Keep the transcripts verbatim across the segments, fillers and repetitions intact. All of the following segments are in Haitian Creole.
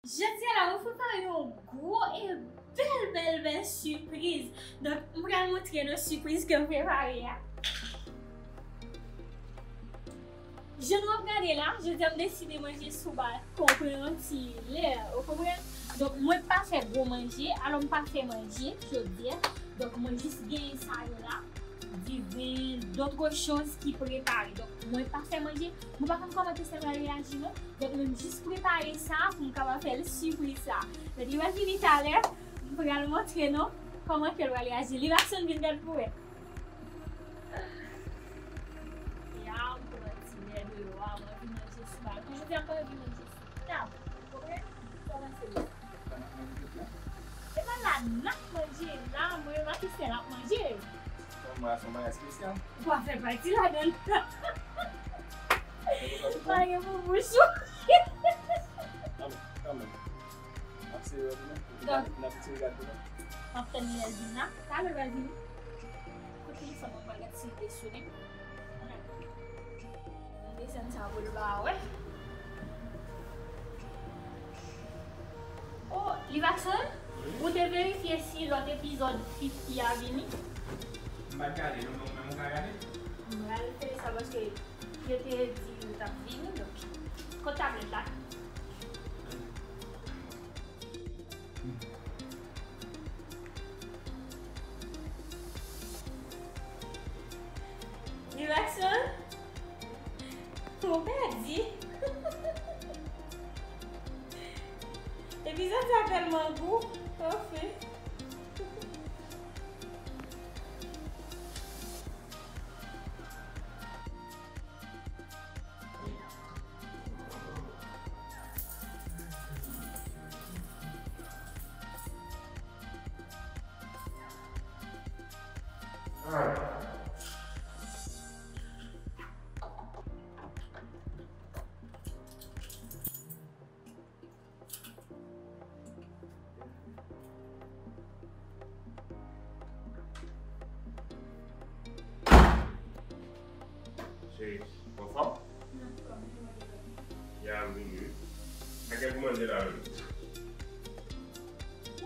Jodi a la, mwen prepare yon gwo e bèl, bèl, bèl sipriz. Donk, m pral montre nou sipriz ke m prepare a. Jan nou ap gade la, jodi a m deside manje sou balkon pran yon ti lè, ou konprann? Donk, mwen pa fè gwo manje, alò m pa fè manje jodi a. Donk, mwen jis genyen sa yo la, diven, dòt choz ki prepare. Donk, mwen pa fè manje, mwen pa konn kòman Tessa pral reyaji non. Donk, mwen jis prepare sa pou m kapab fè l sipriz sa. Donk, li va vini talè, m pral montre nou kòman ke l pral reyaji. Li va sot vin gad pou wè. Ya, m pran ti lè deyò a, mwen vin manje sou balkon. Jodi a, m pa vin manje sou tab. Ou konprann? Kòman se ye? E pa la n ap manje la, mwen e Marc-Estelle ap manje. Mwen se yon bagay espesyal. Ou pa fè pati ladan l. Pa gen pou bouch ou. Kanmenm, kanmenm. N ap serye pou nou. N ap, n ap retire gad pou nou. M ap tann lè l vin la. Talè l pral vini. Kote telefòn mwen pral gad si l te sone. Mwen desann sa pou l pa wè. Oh, Livakson, ou te verifye si lòt epizòd Fifi a vini? M pa t gade, non, men ou ka gade? M pral fè sa paske yo te di yo t ap vini, donk. Kot tablèt la? Livakson, ou pèdi. Epizòd sa tèlman gou, anfen. Cheri, ou anfòm? Anfòm, kòman w ye? Byenvini. Sa gen pou manje la menm?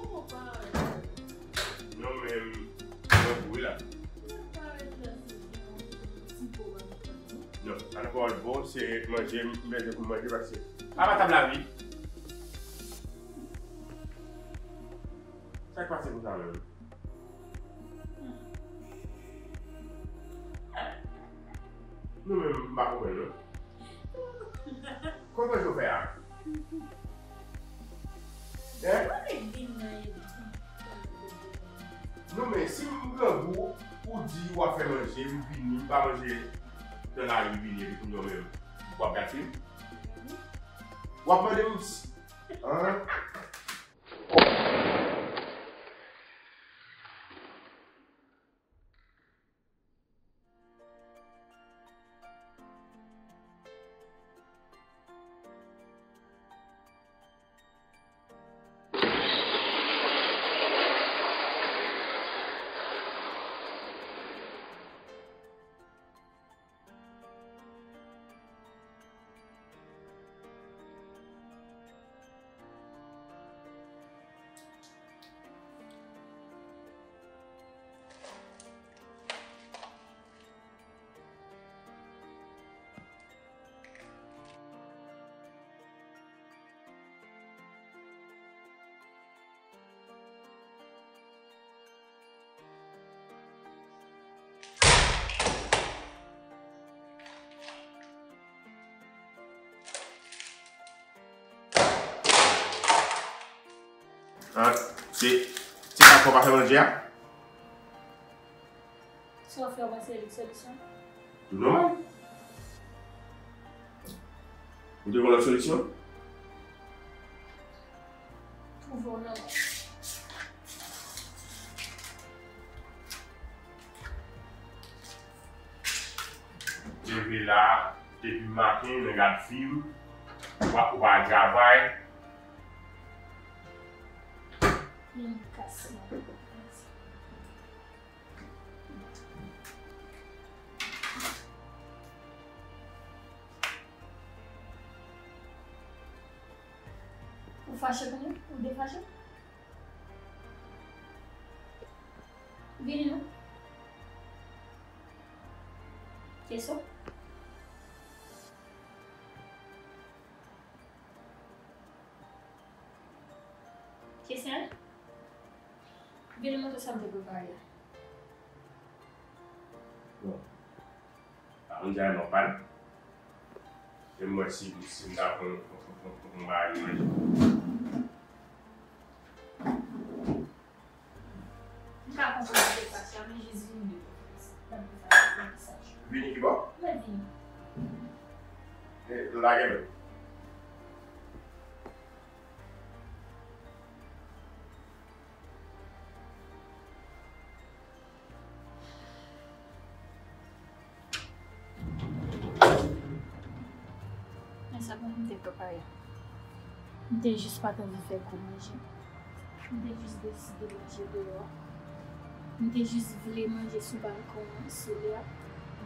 Ou parèt. Non, men, mwen kouri la. Ou parèt la, se gen yon ti po ban nou pran, non? Non, pa nan pawòl po, se manje, m bezwen pou manje paske. Pa ba tab la, wi. Sa k pase konsa menm? Nou menm, m pa konprann, non. Konprann sa w fè a? Hein? Non, men si m grangou, ou di w ap fè manje, m vini, m pa manje nan lari, m vini, epi kounye a w menm, w ap gad fim? W ap mande m si, hein? Ah, se, se pa fò pa fè manje a? Sa w fè, w panse li solisyon? Tou nòmal. Ou te gen lòt solisyon? Twouve w nan. Leve la, depi maten, nan gad fim, ou pa, ou pa al travay. Yon kas mwen. Ou Fache pou mwen? Ou defache? Vini non. Kesyon? Kesyon? Vini montre sa m te prepare a. Bon. Pa konn di a nòmal. E m wè si, si m ta pran yon, yon, yon, yon bagay manje. M ka konprann se pa sa, men jis vini de tout fason. Vini ki bò? Mwen vini. E, lage men. Men sa pou m te prepare. M te jis pa t anvi fè gwo manje. M te jis deside manje deyò. M te jis vle manje sou balkon an, solèy.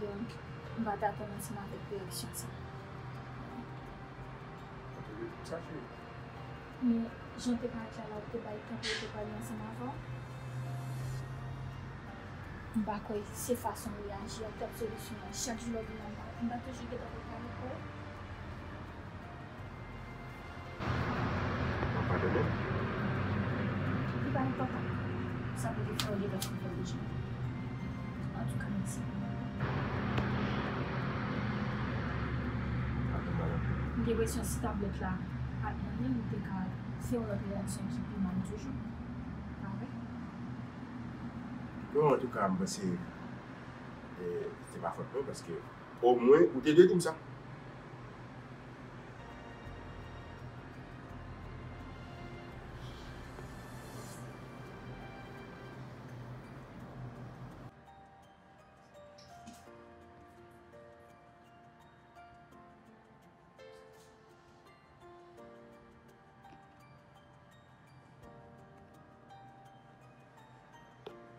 Donk, m pa t atann ansanm avèk reyaksyon sa. Sa cheri. Men, jan w te parèt la, la, ou te bay tan pou yo te pale ansanm avè w. M pa kwè se fason w reyaji a k t ap solisyon an. Chak jou lè w vin la, m pa, m pa toujou gentan prepare pou ou. Ou padone m? Li pa enpòtan. Sa pou te fè w gentan fin fè l deja. Antouka, mèsi. M gen enpresyon si tablèt la pa t nan men m, m te ka fè yon lòt reyaksyon ki pi mal toujou. Pa vre? Bon, antouka, m panse, e, se pa fòt mwen, paske omwen ou te dwe di m sa.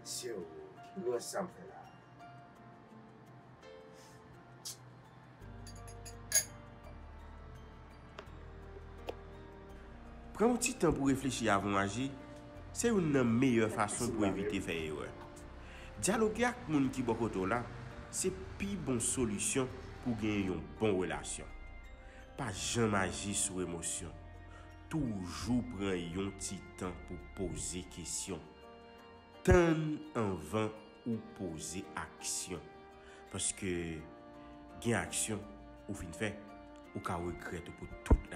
Mesye, ki rans sa m fè la? Pran yon ti tan pou reflechi avan w aji, se youn nan meyè fason pou evite fè erè. Dyaloge ak moun ki bò kote w la, se pi bon solisyon pou w genyen yon bon relasyon. Pa janm aji sou emosyon. Toujou pran yon ti tan pou poze kesyon. Tann anvan ou poze aksyon. Paske gen aksyon ou fin fè, ou ka regrèt ou pou tout